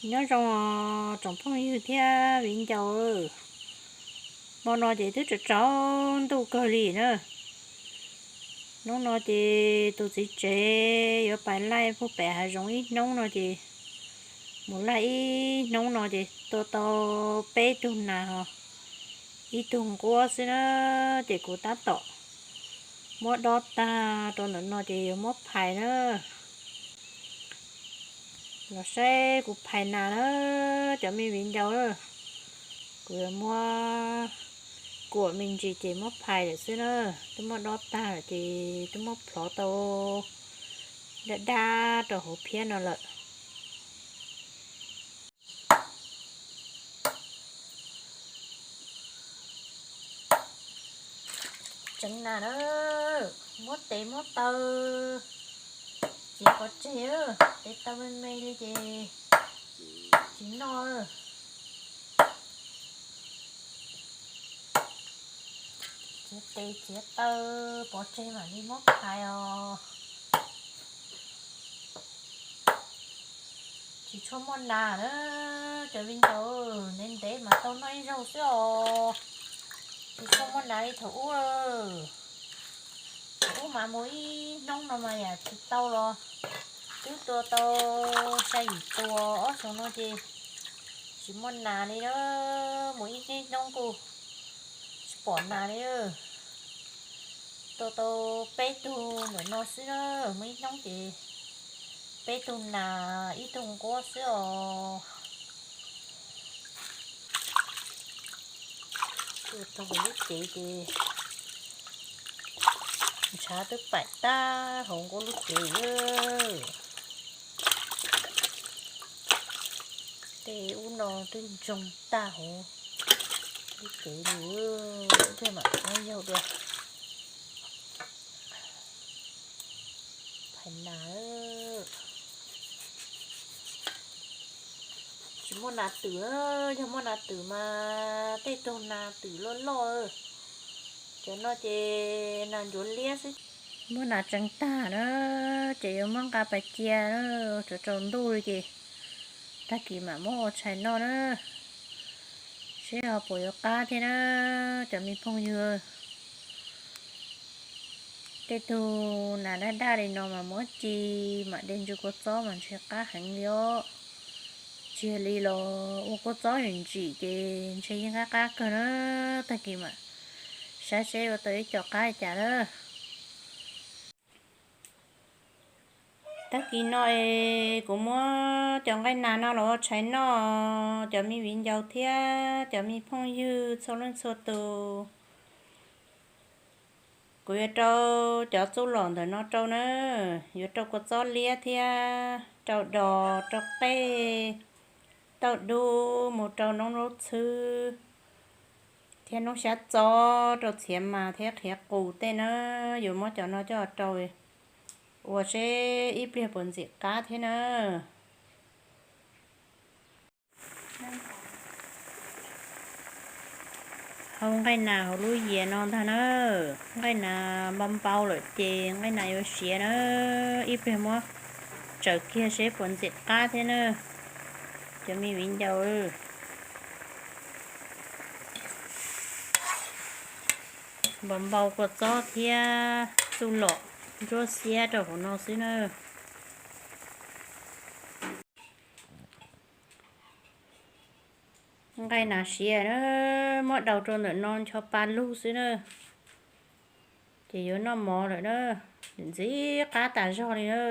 Nyob zoo tsoom phooj ywg thiab viv ncaus, hmo no ces twb tsaus ntuj kawg li na. Hnub no ces tus txiv tsev yuav pais laij puag pem hav zoov ib hnub no ces, mus laij ib hnub no ces tua tau peb tug nas ho ib tug nquab xwb na. Ces kuv tab tom muab dob tag rau ntawm no ces yuav muab phais na. Los saib kuv phais nas na, cov me viv ncaus. Kuv yuav muab kuam me ntsis ces muab phais lawm xwb na. Twb muab dob tag lawm ces twb muab plhov tau daj daj rau hauv phiab no lawm. Tseev nas na, muab tes muab taw txiav pov tseg, tes taw me me li ces tsis noj. Txiav tes txiav taw pov tseg mam li muab phais os. Tsis tshua muaj nas na, cov viv ncaus, ntev ntev mas tau noj ib zaug xwb os. Tsis tshua muaj nas li thaum ub. Thaum ub mas mus ib hnub no mas yam tsis tau los twb tua tau xya yim tus, ob xyoos no ces tsis muaj nas li na, mus ib hnub kuj tsis pom nas li. Tua tau peb tug ntawm no xwb na, mus ib hnub ces peb tug nas ib tug nquab xwb os. Tua tau lub cev ces ntshav twb paim tag hauv nquab lub cev. Tej ub no twb ntsoog tag hauv lub cev li, ib pliag mam muab yaug dua. Phais nas, tsis muaj nas twm, yog muaj nas twm mas tej tug nas twm loj loj. Cov no ces nas ncuav liab xwb. Muab nas tseev tag na, ces yuav muab nqa pais cia, tsaus ntuj li ces tag kis mam muab ua tshais noj na. Seb ho puas yuav qab thiab na, cov me phooj ywg. Tej tug nas daj daj li no mas muab ci mam de ntsis kua txob mas ntshe qab heev li os. Tsis yog li los ua kua txob ntsim ntsim ces ntshe yeej qab qab kawg na. Tag kis mam saib seb ua tau ib co qab li cas na. Tag kis no es kuv muab cov nqaij nas no los ua tshais noj, cov me viv ncaus thiab cov me phooj ywg txhua leej txhua tus. Kuv yuav rau cov txuj lom ntawm no rau na, yuav rau kua txob liab thiab rau dos rau qej, tauj dub mus rau noob lub txhwb thiab noob xyab txob rau txhiav mas thiab qhiav qus tej na. Yuav muab cov no coj rau ua seb ib pliag puas ntxim qab thiab na. Hau nqaij nas hauv lub yias no ntag na. Nqaij nas npau npau lawm ces nqaij nas yuav siav na. Ib pliag muab tsaws kiag seb puas ntxim qab thiab na, cov me viv ncaus. Npau npau kua txob thiab txuj lom ntsuab xiab rau hauv no xwb na. Nqaij nas siav na, muab daus rau ntawm no ncho pa lug xwb na, ces yuav noj mov lawm na. Ntxim qab tas zog li na.